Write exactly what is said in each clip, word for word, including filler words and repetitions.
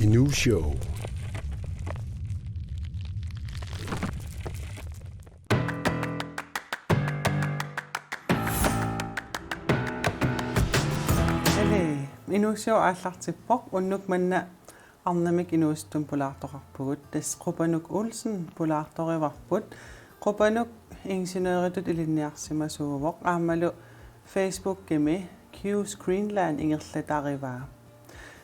Inuushow. Eli, Inuushow aallartippoq, unnuk manna arnamik inuusuttut pulaartoqarpugut. Tassa Qupanuk Olsen pulaartorivarput. Qupanuk ingeniøritut ilinniarsimasuuvoq, aammalu Facebookimi Q's Greenland ingerlatarivaa.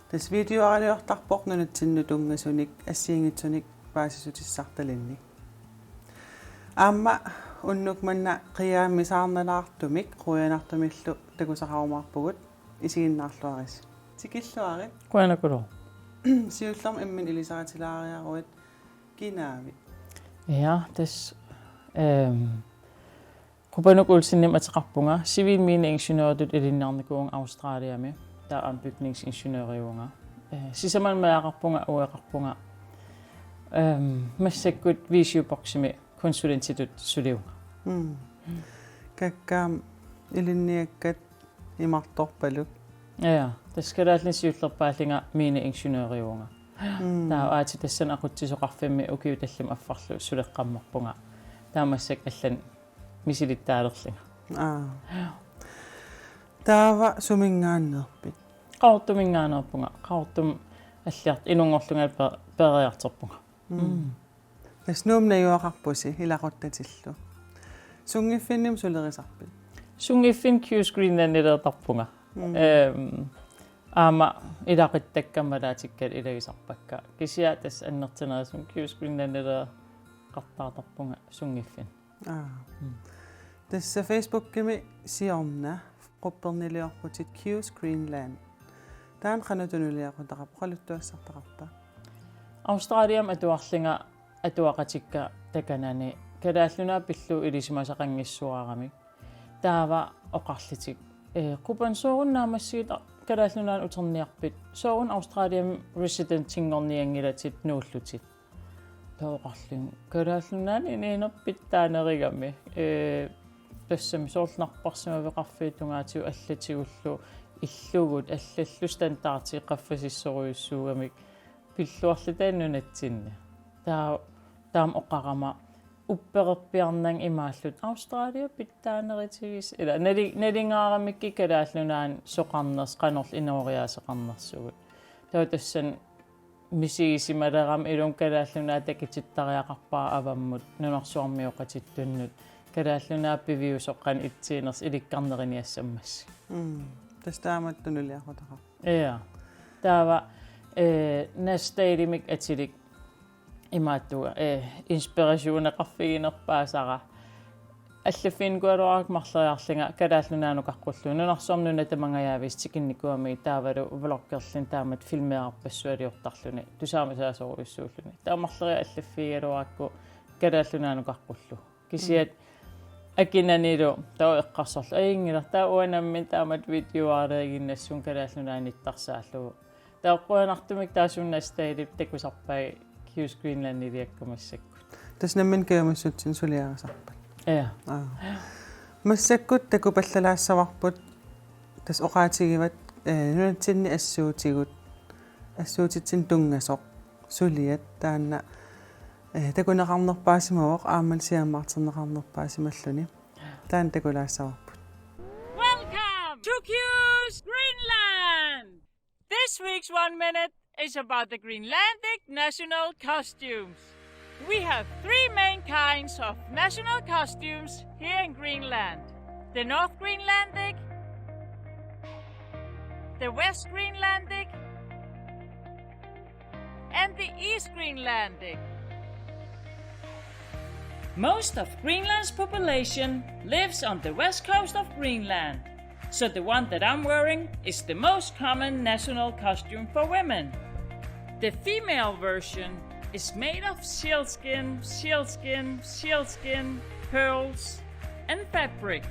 Tassa videoraaliortarpoq nunatsinnut tunngasunik assigiinngitsunik paasissutissartalinnik. Aamma unnuk manna qiimmik saarnalaartumik quianartumillu takusaqarumaarpugut, isiginnaarluarisi. Tikilluarit. Qujanaqulu. Siullermik imminut ilisaritilaariaruit, kinaavit? Ja, tassa, øhm, Qupanuk Olsenimik ateqarpunga, civil mineingeniøritut ilinniarnikuuvunga Australiami, taava aamma bygningsingeniørivunga. Øh, sisamanut meeraqarpunga, ueqarpunga, øhm, massakkut Visio Boximi konsulentitut sulivunga. Mm. Kakkaak ilinniakkat imartorpaluk? Ja, tassa Kalaallit Nunaanni siullerpaallunga mineingeniørivunga. Mm. Taava aatsitassani aqutsisoqarfimmi ukiut tallimat affarlu suleqqammerpunga. Taava massakkut allanik misilittaalerlunga. Aa. Taava suminngaanneerpit? Qaqortuminngaanneerpunga. Qaqortumi alliartoq inunngorlunga pe-, peroriartorpunga. Mm. Mm. Tassa Nuummut najugaqarpusi ilaquttatillu. Sunngiffinnimi sulerisarpit? Sunngiffinni Q's Greenlandiliortarpunga. Mm. Øhm, aamma ilaquttakka malaatikka ilagisarpakka. Kisianni tassa annertunerusumik Q's Greenlandiliortarpunga sunngiffinni. Aa. Mm. Tassa Facebookimi siorna qupperniliorputit Q's Greenland. Taanna qanoq tunuliaqutaqarpa, oqaluttuassartaqarpa? Australiami atuarlunga atuaqatikka takanani Kalaallit Nunaat pillugu ilisimasaqanngissuaramik. Taava oqarlutik, ee, Qupanuk, sooruna naammassigut Kalaallit Nunaannut uterniarpit? Sooruna Australiami residentinngornianngilatit nuullutit? Taava oqarlunga Kalaallit Nunaanni inuunerput taanerugami. Ee, tassami soorlu napparsimaveqarfiup tungaatigut allatigullu illugut allallu standardi qaffasissorujussuugamik pilluarluta nunatsinni. Taava taama oqarama uppererpiarnanga imaalluta Australiap pitsaanerutigisoq. Ila nali-, nalunngilaramikkit Kalaallit Nunaanni soqarnersoq, qanorlu inooriaaseqarnersugut. Taava tassani misigisimalerama ilumut Kalaallit Nunaat takutittariaqarpara avammut nunarsuarmioqatittunnut. Kalaallit Nunaat piviusoq qanoq itsinersoq ilikkarneriniassammassuk. Mm. Tassa taamatut tunuliaqutaqarpoq. Ja. Taava, eh, Nash Dalemik atilik imaattuga, eh, inspirationeqarfiginerpaasara. Allaffiginikuugaluarakku marloriarlunga Kalaallit Nunaannut oqaqqullugu. Nunarsuarmi nuna tamangajaavisa tikinnikuugamigit taavalu vloggerluni taamatut filmeerarpassualiortarluni. Tusaamasaasorujussuulluni. Taava marloriarlunga allaffigigaluarakku Kalaallit Nunaannut oqaqqullugu. Kisianni akunanilu taava eqqarsarlunga ajunngilaq, taava uanga nammineq taamatut videoaalereerinnassunga Kalaallit Nunaanni nittarsaallugu. Taava qujanartumik taassuma Nash Dalep takusarpai Q's Greenlandiliakka massakkut. Tassa nammineq kajumissutsinnut suliarisarpat? Ja. Aa. Massakkut takupallalaassavarput tassa oqaatigivat, eh, nunatsinni assuutigut, assuutitsinnut tunngasoq suliat taanna, eh, takuneqarnerpaasimavoq aammalu siammarterneqarnerpaasimalluni. Taanna takulaassavarput. Welcome to Q's Greenland! This week's One Minute is about the Greenlandic national costumes. We have three main kinds of national costumes here in Greenland. The North Greenlandic, the West Greenlandic, and the East Greenlandic. Most of Greenland's population lives on the west coast of Greenland, so the one that I'm wearing is the most common national costume for women. The female version is made of sealskin, sealskin, sealskin, pearls, and fabric.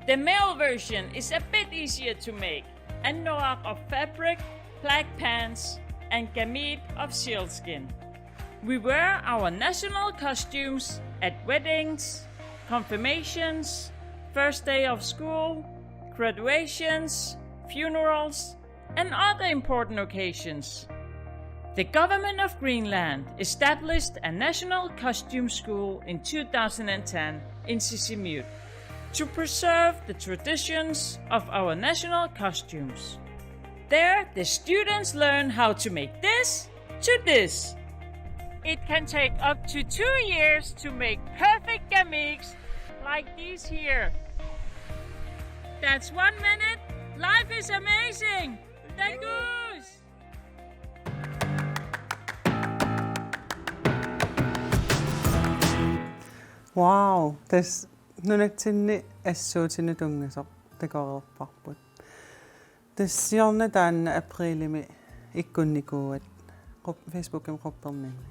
The male version is a bit easier to make, anorak of fabric, black pants, and kameep of sealskin. We wear our national costumes at weddings, confirmations, first day of school, graduations, funerals, and other important occasions. The government of Greenland established a national costume school in two thousand ten in Sisimiut to preserve the traditions of our national costumes. There, the students learn how to make this to this. It can take up to two years to make perfect gamiks like these here. That's one minute. Life is amazing. Takuss! Wow, tassa nunatsinni assuutinut tunngasoq takoreerparput. Tassa siorna taanna aprilimi ikkunnikuuat grup-, Facebookimi grupperninni.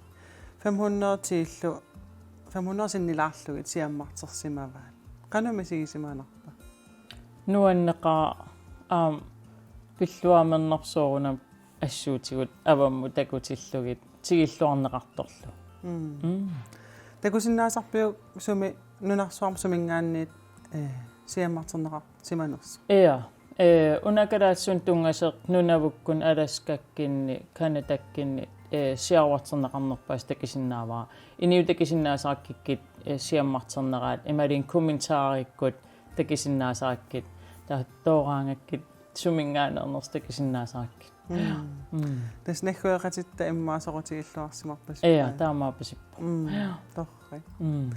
Fem hundrede tiillu, fem hundrede sinnilaarlugit siammartersimavaat. Qanoq misigisimanerpa? Nuanneqaaq, aamma pilluamernersooruna assuutigut avammut takutillugit tigilluarneqartorlu. Mm. Mm. Takusinnaasarpiuk sumi nunarsuarmi suminngaanniit, eh, siammarterneqarsimanersoq? Ja. Eh, una kalaallisut tunngasut Nunavukkunnut Alaskakkunni, Canadakkunni, eh, siaruarterneqarnerpaasut takusinnaavara. Inuit takusinnaasarakkit, eh, siammarterneraat, imaluunniit kommentarikkut takusinnaasarakkit, ta-, tooraangakkit suminngaanneernersut takusinnaasarakkit. Mm. Mm. Tassa naggueqatitta immaqa soqutigilluarsimarpasippai. Ja, taamaapasippoq. Mm. Ja. Torrak. Mm.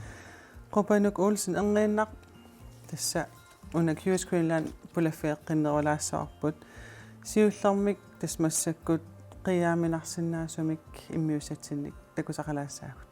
Qupanuk Olsen Erniinnaq tassa una Curious Greenland pulaffigeqqinnerulaassavarput. Siullermik tassa massakkut qiiaaminarsinnaasumik immiussatsinnik takusaqalaassaagut.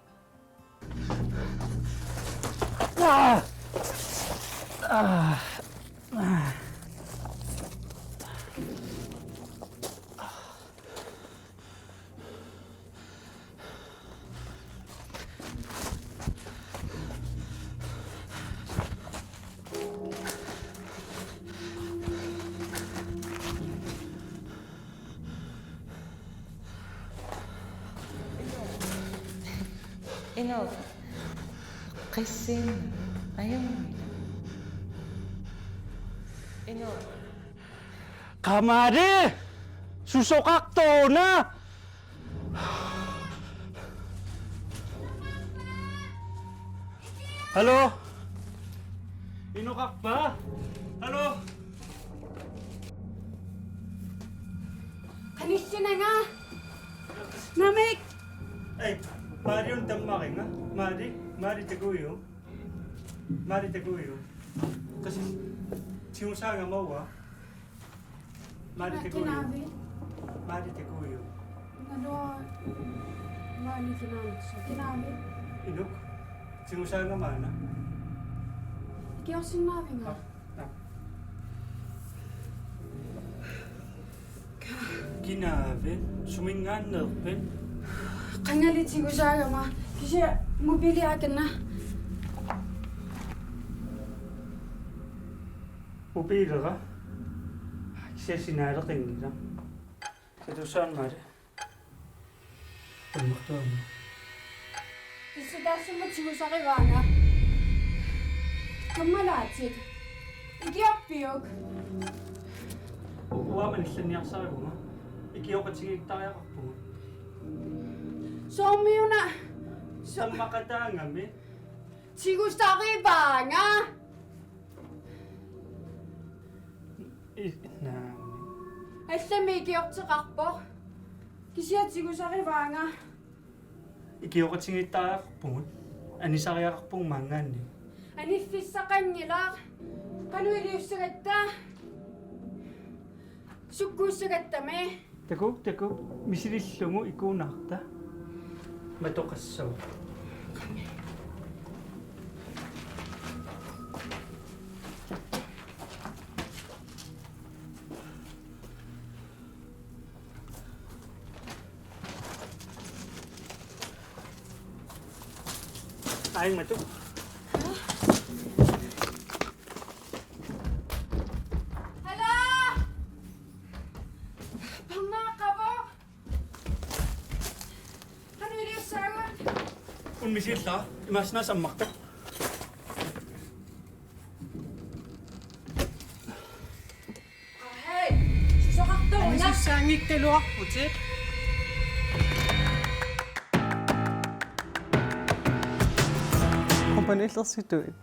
Inuk. Qissin. Ajunngilaq. Inuk. Qamari! Susoqartoq una! Hallo? Inoqarpa? Hallo? Qanillinanga. Namik. Ei, Mariun tammaringa. Mari, Mari takuju. Mari takuju. Kasi tigusaagama uanga. Mari takuju. Kinaavi. Mari takuju. Naluara Mari kinaavi. Kinaavi. Inuk. Tigusaagama una. Ikiorsinnaavinga. Ah, ah. Kinaavi, suminngaanneerpit? Qangali tigusaagama, kisianni mobilia akanna. Mobilera? Kisianni signaaleqanngilaq. Katussaan Mari. Ammartuama. Tassa taassuma tigusarivaanga. Kammalaatit. Ikiorpiuk? U-, uanga anillanniarsarivunga. Ikioqatigiittariaqarpugut. Soormiuna? So- Sammaqataagami. Tigusarivaanga. I-, naamik. Allamik ikiorteqarpoq. Kisianni tigusarivaanga. Ikioqatigiittariaqarpugut. Anisariaqarpugut maanngaanniit. Aniffissaqanngilaq. Qanoq iliussagatta? Sukkuussagattami. Takuuk, takuuk, misilillugu ikuunaarta. Matoqassaaq. Aing matu. Hallo! Parnaaqqavoq! Qanoq iliussaagut? Una misilillara, imaassinnaavoq sammartaq. Hej, susoqartoq una. Anisussaanngikkaluarputit. Qanoq illersituit?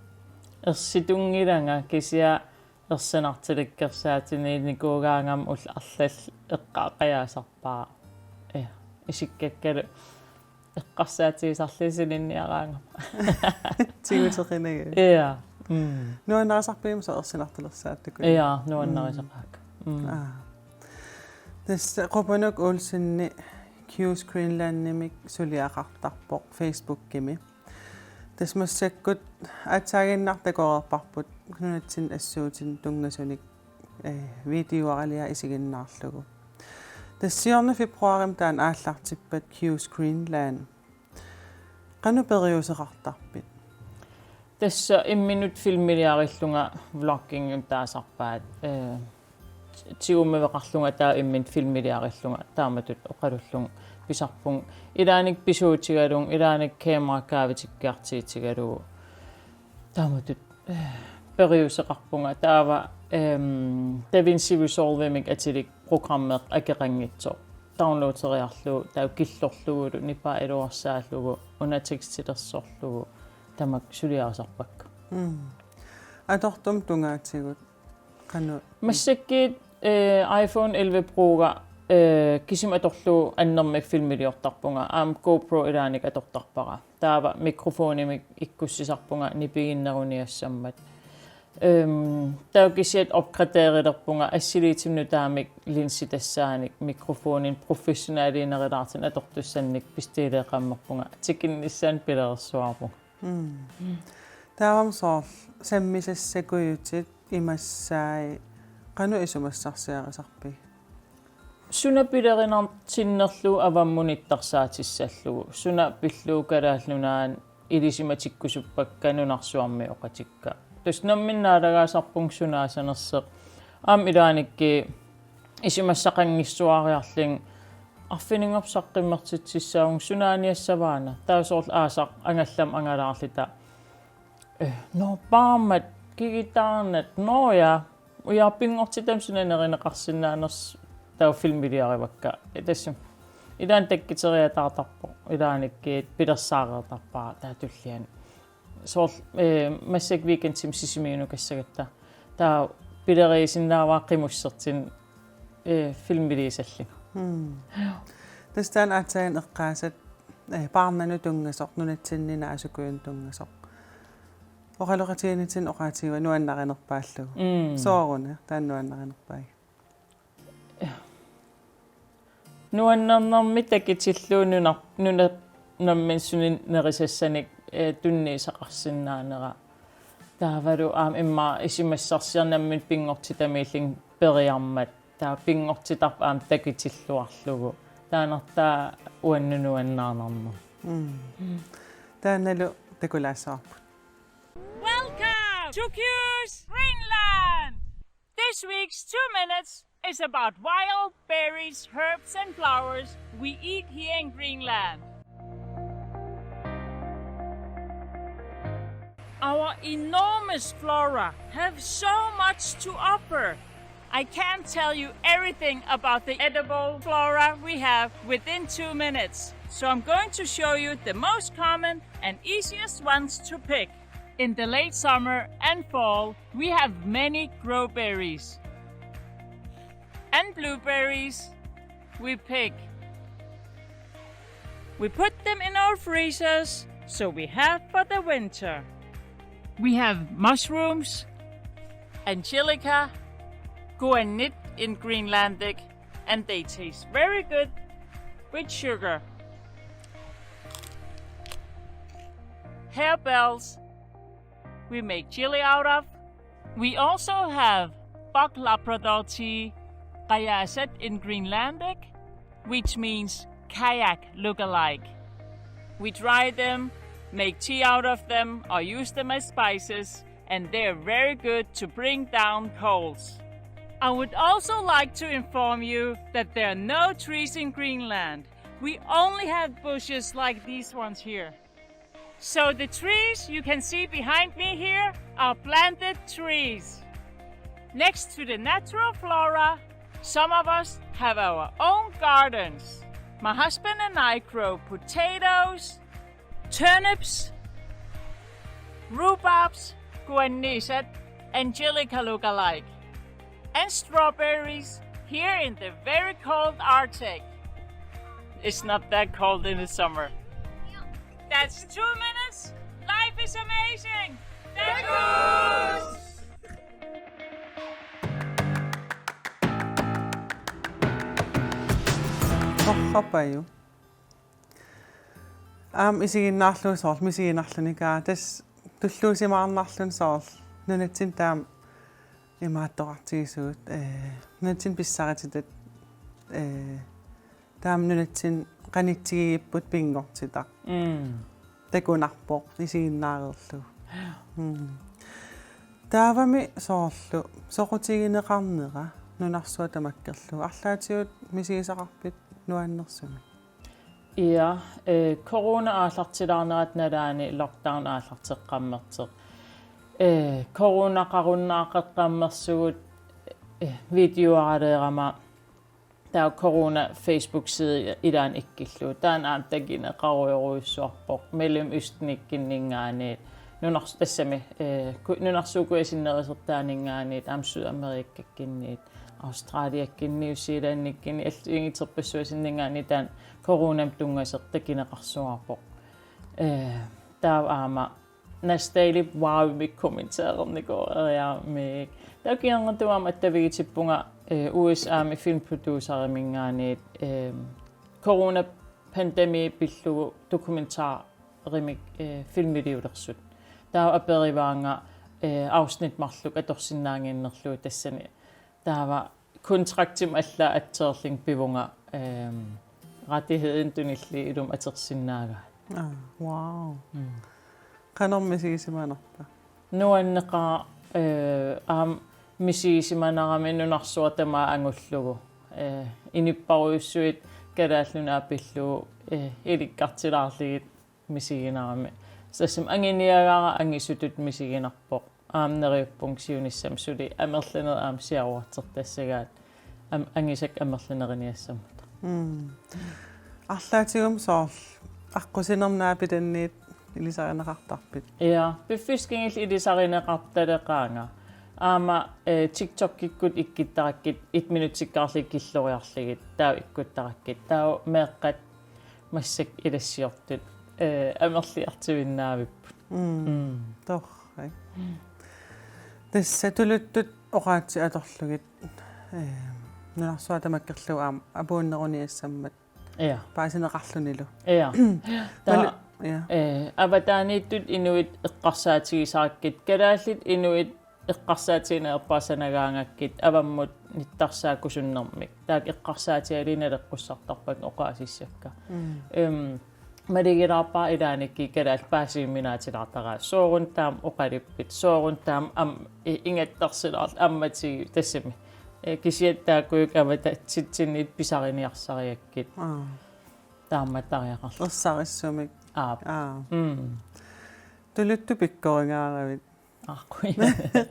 Ersitunngilanga kisianni ersinartilikkersaatiginikuugaangama ullut arlallit eqqaaqajaasarpara. Ja. Isikkakkalu eqqarsaatigisarlunga sininniaraangama. Tiguteqinagit. Ja. Mm. Nuannarisarpigimmi soorlu ersinartulersaattukku? Ja, nuannarisaqaakka. Mm. Aa. Tassa Qupanuk Olsen Q's Greenlandimik suliaqartarpoq Facebookimi. Tassa massakkut aatsaaginnaq takoreerparput nunatsinni assuutini tunngasunik, eh, videoaraliaq isiginnaarlugu. Tassa siorna februarimi taanna aallartippat Q's Greenland. Qanoq periuseqartarpit? Tassa imminut filmiliarillunga vloggingimik taasarpaat, eh, tigummiveqarlunga taava imminut filmiliarillunga taamatut oqalullunga pisarpunga. Ilaanni pisuutigalugu, ilaanni kamera kaavitikkiartuutigalugu. Taamatut, eh, periuseqarpunga. Taava, ehm, DaVinci Resolvemik atilik programmeq akeqanngitsoq. Downloaderiarlugu, taava killorlugulu, nipaa iluarsaallugu, una tekstilersorlugu, tamakku suliarisarpakka. Mm. Atortumik tungaatigut. Qanoq? Massakkut, eh, iPhone elleve Pro-ga, eh, kisimi atorlugu annermik filmiliortarpunga, aamma GoPro ilaanni atortarpara. Taava mikrofonimik ikkussisarpunga nipiginneruniassammat. Ehm, taava kisianni opgraderilerpunga assiliitinut taamik linsi tassaanik mikrofonin professionaliinerilaartunik atortussannik pistiileeqammerpunga tikinnissaanut pilerersuarpunga. Mm. Taavami soorlu sammisassakujutit imassai qanoq isumassarsiarisarpigit? Suna pilerinartinnerlugu avammut nittarsaatissarlugu. Suna pillugu Kalaallit Nunaanni ilisimatikkusuppakka nunarsuarmioqatikka. Tassa nammineq naalagaasarpunga sunaasanersoq. Aamma ilaannikkut isumassaqanngissuariarlunga arfininngorpat saqqummertitsissaagut sunaaniassavaana. Taava soorlu aasaq angallamut angalaarluta. Eh, nå, paarmat, kikitaarnat, nå ja. Ujaat pinngortitami suna nerineqarsinnaanersoq taava filmiliarivakka. Tassa. Ilaanni takkuteriataartarpoq. Ilaannikkut pilersaareertarpara taava tulliani. Soorlu, eh, massakkut weekendimi Sisimiunukkassagatta. Taava pileriisinnaavara qimussertinneq, eh, filmiliisallunga. Mm. Tassa taanna aatsaat eqqaasat, eh, paarnanut tunngasoq, nunatsinninngaanniit asukujunut tunngasoq. Oqaloqatigiinnitsinni oqaatigivat nuannarinerpaallugu. Mm. Sooruna, taanna nuannarinerpaagit? Nuannernermik takutillugu nunar-, nunap nammineq suna nerisassanik, eh, tunniussaqarsinnaanera. Taavalu aamma immaqa isumassarsiorneq nammineq pinngortitamiillunga periarmat. Taava pinngortitarpoq aamma takutilluarlugu. Taannartaa uannut nuannaarnarmat. Mm. Mm. Taannalu takulaassavarput. Welcome to Q's Greenland! This week's Two Minutes is about wild berries, herbs, and flowers we eat here in Greenland. Our enormous flora have so much to offer. I can't tell you everything about the edible flora we have within two minutes, so I'm going to show you the most common and easiest ones to pick. In the late summer and fall, we have many crowberries and blueberries we pick. We put them in our freezers, so we have for the winter. We have mushrooms, angelica, kuannit in Greenlandic, and they taste very good with sugar. Harebells we make chili out of. We also have bog labrador tea, qajaasat in Greenlandic, which means kayak look-alike. We dry them, make tea out of them, or use them as spices, and they're very good to bring down colds. I would also like to inform you that there are no trees in Greenland. We only have bushes like these ones here. So the trees you can see behind me here are planted trees. Next to the natural flora, some of us have our own gardens. My husband and I grow potatoes, turnips, Rhubarb, guanusa, angelica lookalike, and strawberries here in the very cold Arctic. It's not that cold in the summer. That's two minutes. Life is amazing. Thank you. Torrapaju. Aamma isiginnaarlugu soorlu misiginarlunikaa tassa tulluusimaarnarluni soorlu nunatsinni taama imaattoqartigisugut, ee, nunatsinni pissarititat, ee, taama nunatsinni qanitsigigipput pinngortitaq. Mm. Takunarpoq isiginnaareerlugu. Mm. Taavami soorlu soqutigineqarnera nunarsuaq tamakkerlugu. Arlaatigut misigisaqarpit nuannersumik? Ja, eh, corona aallartilaarnerata nalaani lockdown aallarteqqammersoq. Eh, coronaqarunnaaqeqqammersugut, eh, videoareerama taava corona Facebook-side ilaanni ikkillugu. Taanna aamma takineqarujorujussuarpoq. Mellemøstenikkinninngaanniit. Nunars-, tassami, eh, ku-, nunarsuup kujasinnerisertaaninngaanniit, aamma Sydamerikakkinniit, Australiakkinniit, New Zealandikkinniit, allu ingiterpassuasinninngaanniit taanna coronamut tunngasoq takineqarsuarpoq. Eh, taava aamma Nasdalip wow-mik kommenteerernikuueriarmik. Taava kingornatigut aamma attavigitippunga, eh, U S A-mi filmproduceriminngaanniit, eh, coronapandemi pillugu dokumentarimik, eh, filmiliulersut. Taava aperivaannga, eh, afsnit marluk atorsinnaannginnerlugu tassani. Taava kontraktimik allaat atserlin pivunga, ehm, rettighedinut tunillugit ilumut atorsinnaagaat. Ah, wow. Mm. Qanormi misigisimanerpa? Nuanneqaaq, eh, aamma misigisimanerami nunarsuaq tamaat angullugu. Eh, inuppassuit Kalaallit Nunaat pillugu, eh, ilikkartilaarlugit misiginarami. Tassami anguniagara angisutut misiginarpoq. Aamma neriuppunga siunissami suli amerlanerit aamma siaruartortassagaat. Aamma angisakka amerlaneriniassammata. Mm. Arlaatigummi soorlu aqqusinermi naapitannit ilisarineqartarpit? Ja, piffissami kingullermi ilisarineqartaleqaanga. Aamma, eh, TikTokikkut ikkuttarakkit, et minutsikkaarlugit killoriarlugit, taava ikkuttarakkit. Taava meeqqat massakkut ilassiortut, eh, amerliartuinnaavipput. Mm. Mm. Torrak. Mm. Tassa tuluttut oqaatsit atorlugit, eh, nunarsuaq tamakkerlugu aamma apuunneruniassammat. Ja. Paasineqarlunilu. Ja. Malu-, taava, ja. Eh, avataaniittut inuit eqqarsaatigisarakkit, kalaallit inuit eqqarsaatigineq erpaasanagaangakkit avammut nittarsaakkusunnermik. Taakku eqqarsaatigalugit naleqqussartarpakka oqaasissakka. Mm. Em, malugilaarpara ilaannikkut kalaallit paasiuminaatilaartaraat. Sooruna taama oqaluppit, sooruna taama am-, i-, ingattarsilaarlutit ammatigit tassami. Eh, kisianni taakkuuku avatatsitsinnit pisariniarsarigakkit. Aa. Taamaattariaqarlutik. Ersarissumik. Aap. Aa. Mm. Tuluttut pikkorigaaravit. Aaqqui.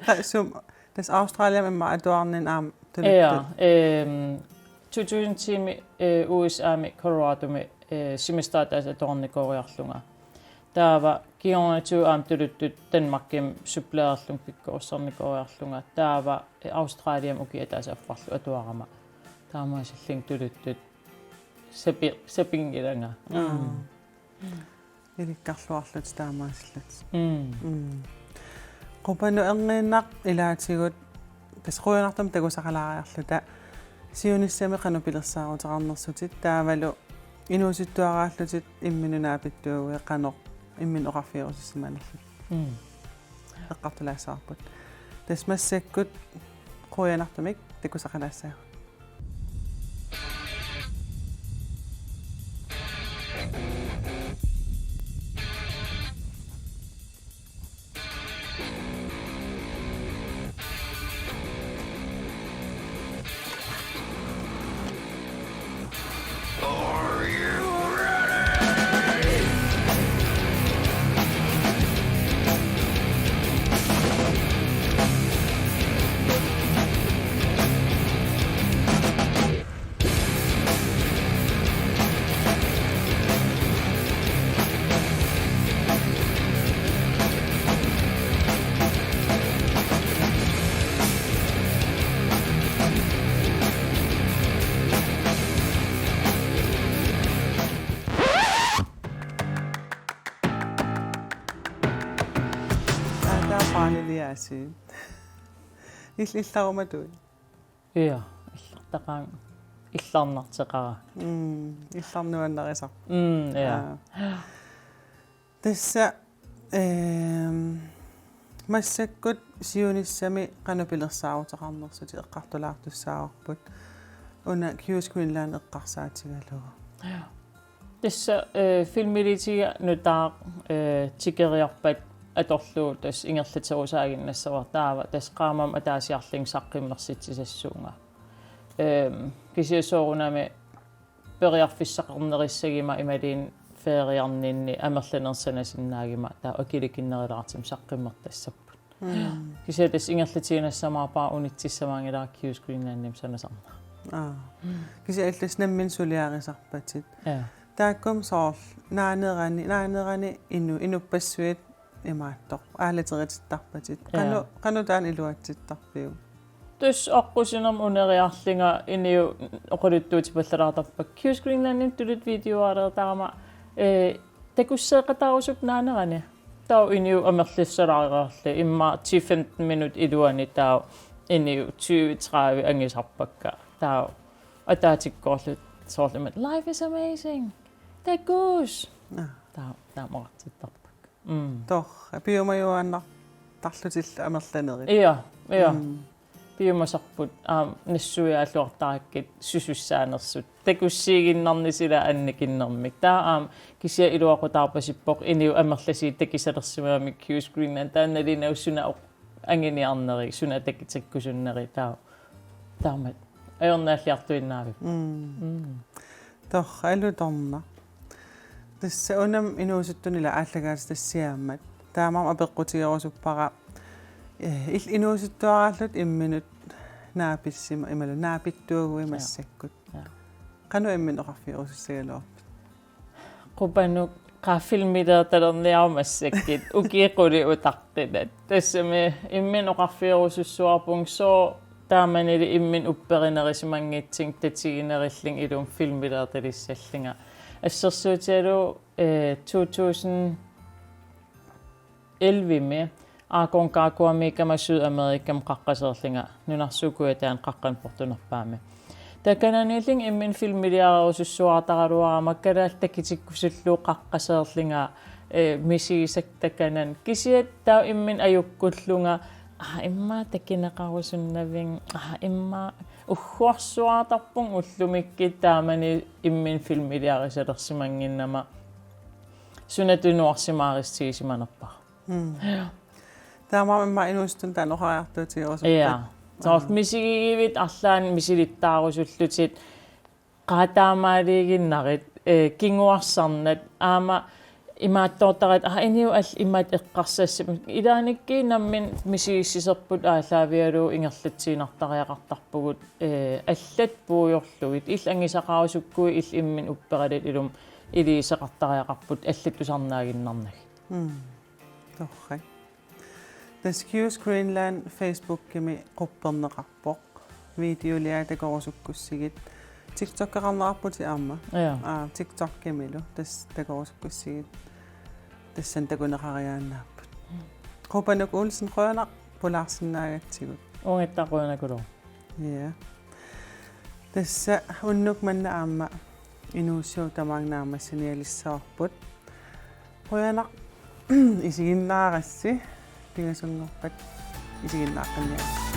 Qa-, sum-, tassa Australiami immaqa atuarninni aamma tuluttut. Ja, ehm, to tusind ti-mi, eh, U S A-mi Coloradomi, eh, semester ataaseq atuarnikuugaluarlunga. Taava kingornatigut aamma tuluttut Danmarkimi suppleriarlunga pikkorissarnikuugaluarlunga. Taava, eh, Australiami ukiup ataaseq affarlu atuarama. Taamaasillunga tuluttut sapi-, sapinngilanga. Aa. Mm. Ilikkarluarlutit taamaasillutit. Mm. Mm. Qupanut erniinnaq ilaatigut tassa qujanartumik takusaqalaariarluta siunissami qanoq pilersaaruteqarnersutit taavalu inuusuttuaraallutit imminut naapittuuguit qanoq imminut oqarfigerusussimanerlutit. Mm. Eqqartulaassavarput. Tassa massakkut qujanartumik takusaqalaassaagut. Tii. Ill-, illarumatuit. Ja, illartaqaanga, illarnarteqaanga. Mm, illarnuannarisaq. Mm, ja. Aa. Tassa, ehm, massakkut siunissami qanoq pilersaaruteqarnersutit eqqartulaartussaavarput. Una Q S Greenland eqqarsaatigalugu. Ja. Tassa, eh, filmiliitiga nutaaq, eh, tikeriarpat atorlugu tassa ingerlaterusaaginnassavara taava tassa qaammammut ataasiarlunga saqqummersitsisassuunga. Ehm, kisianni soorunami periarfissaqarnerissaguma imaluunniit feriarninni amerlanerit sanasinnaaguma taava akilikinnerulaartumik saqqummertassapput. Mm. Kisianni tassa ingerlatiinnassamaarpara unitsissamaanngilara Q S Greenlandimi sanasarnera. Aa. Mm. Kisianni illit nammineq suliarisarpatit. Ja. Taakku soorlu naanerani, naanerani inu-, inuppassuit imaattoq. Aalateritittarpatit. Ja. Qanoq, qanoq taanna iluatsittarpiuk? Tassa aqqusinermi uneriarlunga inuit oqaluttuutipallalaartarpakka. Q S Greenlandimi tuluttut videoalertarama, eh, takusseeqataarusupput naanerani. Taava inuit amerlassalaareerlugit immaqa ti femten minut iluani taava inuit tyve tredive angisarpakka. Taava ataatikkoorlutik soorlu imaattoq, "Life is amazing. Takuss." Aa. Taava, taava taamaqartittarpakka. Mm. Torrak, piumajuaannartarlutillu amerlanerit. Ja, ja. Mm. Piumasarput, aamma, nassuiaalluartarakkit susussaanersut. Takussiiginnarnersut ila annikinnermik. Taava aamma kisianni iluaqutaarpasippoq inuit amerlasuut takusalersimammassuk Q S Greenland. Taanna nalunagu suna oq-, anguniarneri, suna takutikkusunneri. Taava, taama ajornaalliartuinnaavippoq. Mm. Mm. Torrak, alutornaq. Tassa unami inuusuttunut ila aallakaatitassiaammat. Taamaammat apeqqutigerusuppara, eh, il-, inuusuttuaraallutit imminut naapissima-, imaluunniit naapittuuguit. Ja. Massakkut. Ja. Qanoq imminut oqarfigerusussagaluarpit? Qupanuk qaa filmiliortalerniaruk massakkut ukiut qulit utaqqinat. Tassami imminut oqarfigerusussuarpunga sooq taamanili imminut upperinerisimanngitsunga tatiginerullugu ilumut filmiliortalissallunga. Assersuutigalugu, eh, to tusind elleve-mi Aconcagua-miikkama Sydamerikami qaqqaseerlunga nunarsuup kujataani qaqqanik portunerpaami. Takananiillunga imminut filmiliarerusussuartaraluarama kalaallit takutikkusullugu qaqqaseerlunga, eh, misigisakka takanani. Kisianni taava imminut ajukkullunga, aa, immaqa takuneqarusunnavinga, aa, immaqa ugguarsuartarpunga ullumikkut taamani imminut filmiliarisalersimannginnama suna tunuarsimaarissutigiumanerpara. Mm. Ja. Taamaammat immaqa inuusuttunut taanna oqariartuutigerusuppat. Ja. Soorlu, aa, misigigivit arlaannik misilittaarusullutit, qaa taamaaliiginnarit, eh, kinguarsarnat, aamma imaattoortaraat, aa, inuit allat imatut eqqarsassapput, ilaannikkut nammineq misigissiserput aallaavigalugu ingerlatsiinnartariaqartarpugut, eh, allat puigorlugit, illit angisaqarusukkuit illit imminut upperalutit ilumut iliuuseqartariaqarputit allat tusarnaaginnarnagit. Mm. Torrak. Tassa Q S Greenland Facebookimi qupperneqarpoq. Videoliai takorusukkussigit. TikTokeqarnerarputit aamma. Ja. Aa, TikTokimilu tassa takorusukkussigit. Tassani takuneqariaannaapput. Mm. Qupanuk Olsen, qujanaq pulaarsinnaagatsigut. Uunga qujanaqulu. Ja. Tassa unnuk manna aamma inuussutut tamaanga naammassinialissavarput. Qujanaq isiginnaarassi, pingasunngorpat isiginnaaqqinniarassi.